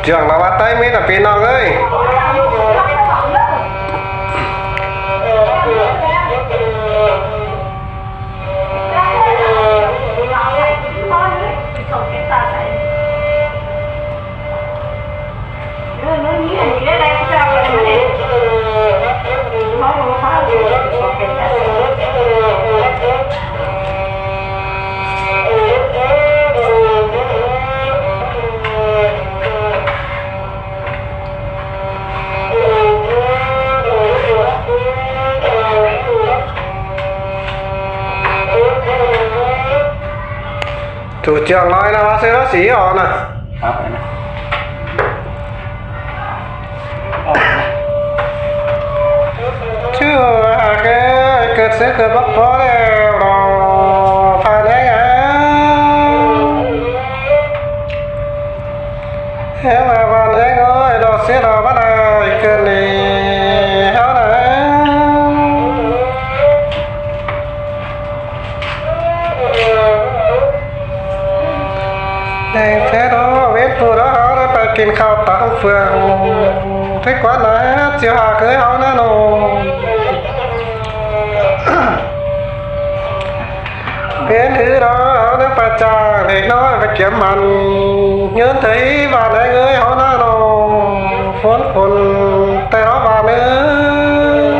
ເລື່ອງລາວໃຕ້ມິດນະພີ່ນ້ອງເອີຍ. ຖືເຈືອງນ້ອຍນະ ວ່າຊື່ລາສີອອກນະ. ຊື່ວ່າຫາກເກີດເສືອເກີດບັກພໍແລ້ວເນາະ ຜ່ານແຮງ ແຮງວ່າບ້ານແຮງເອີຍ ດອກເສຍດອກມາໄດ້ເກີນນີ້ເຮົານະ. ແດງແທ້ເນາະ ເວນຜູ້ເນາະ ເຮົາໄດ້ໄປກິນເຂົ້າຕາມເຟືອງ ແຕ່ກວ່ານະ ຊິຫາເຄີຍເຮົານະນ້ອງ. ເປັນຄືເນາະ ເຮົາໄດ້ໄປຈ້າງເດັກນ້ອຍໄປກຽມມັນ ເງິນເທີຍບ້ານແຮງເອີຍ ເຮົານະນ້ອງ ຝົນຝົນແຕ່ເນາະບ້ານເອີຍ.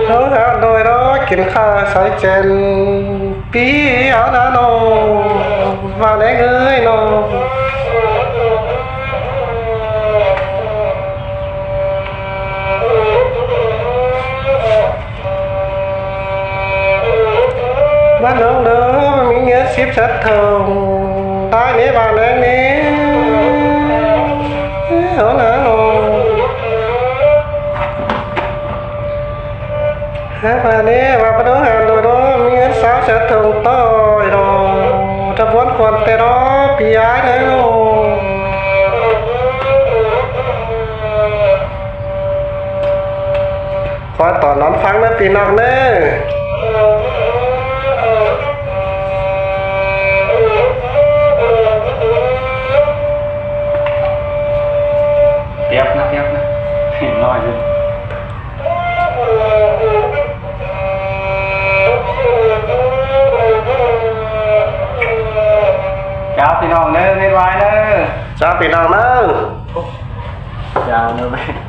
ເຮົາຫາໂດຍເນາະ ກິນຂ້າວໃສ່ແຈນ ປີເຮົານະນ້ອງ ວ່າແນງເອີຍນ້ອງ. ບ້ານນ້ອງເດີ ມີເງິນສິບແສນເຖິງ ຕາຍເນ ບ້ານແນງເນ ເອົານະນ້ອງ. ຫາມາແນ່ວ່າບໍ່ຕ້ອງຫາໂດຍດອກ ມີເງິນຊາວແສນເຖິງຕ້ອຍດອກ ຕະບວນຄວນແຕ່ດອກ ປີອ້າຍເອີຍ. ຄອຍຕອນນອນຟັງເດີ ພີ່ນ້ອງເດີ. ປຽບນະ ປຽບນະ ເຫັນນ້ອຍຢູ່. ເຈົ້າ ພີ່ນ້ອງເດີ ເຮັດໄວ້ເດີ ເຈົ້າ ພີ່ນ້ອງເດີ ເຈົ້າເດີ.